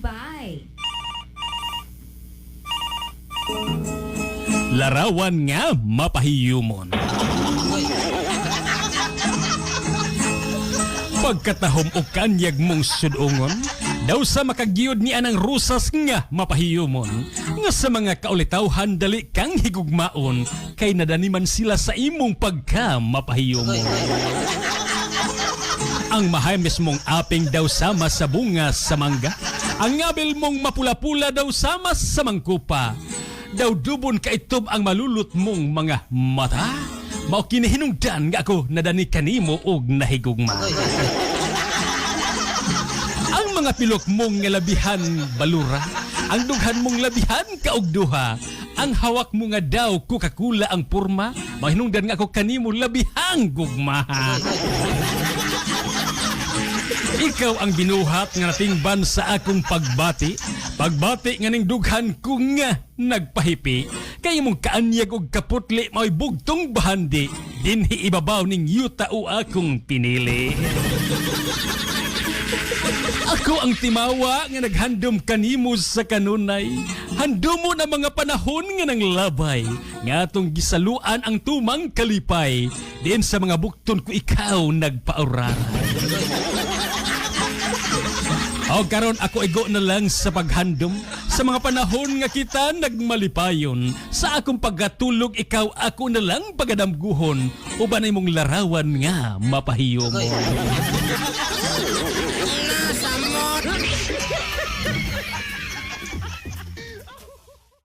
Goodbye. Larawan nga mapahiyumon. Pagkatahom og kanyag mong sudungon, daw sa makagiyod ni anang rusas nga mapahiyumon, nga sa mga kaulitawhan dali kang higugmaon, kay nadaniman sila sa imong pagka mapahiyumon. Ang mahamis mong aping daw sama sa bunga sa mangga, ang ngabil mong mapula-pula daw sama sa mangkupa. Daw dubon kaitob ang malulot mong mga mata. Mao kinihinungdan nga ako nadani kanimo og nahigugma. Ang mga pilok mong nga labihan balura, ang dughan mong labihan kaugduha, ang hawak mo nga daw Coca-Cola ang porma, mahinungdan nga ako kanimo labihang gugma. Ikaw ang binuhat nga natingban sa akong pagbati. Pagbati nga ning dughan ko nga nagpahipi. Kay imong kaanyag og kaputli mao'y bugtong bahandi. Dinhi ibabaw ning yuta o akong pinili. Ako ang timawa nga naghandom kanimo sa kanunay. Handumo na mga panahon nga nanglabay. Nga atong gisaluan ang tumang kalipay. Diin sa mga bukton ko ikaw nagpauraray. O karon ako igo na lang sa paghandom sa mga panahon nga kita nagmalipayon. Sa akong pagkatulog ikaw ako na lang pagadamguhon uban imong larawan nga mapahiyom.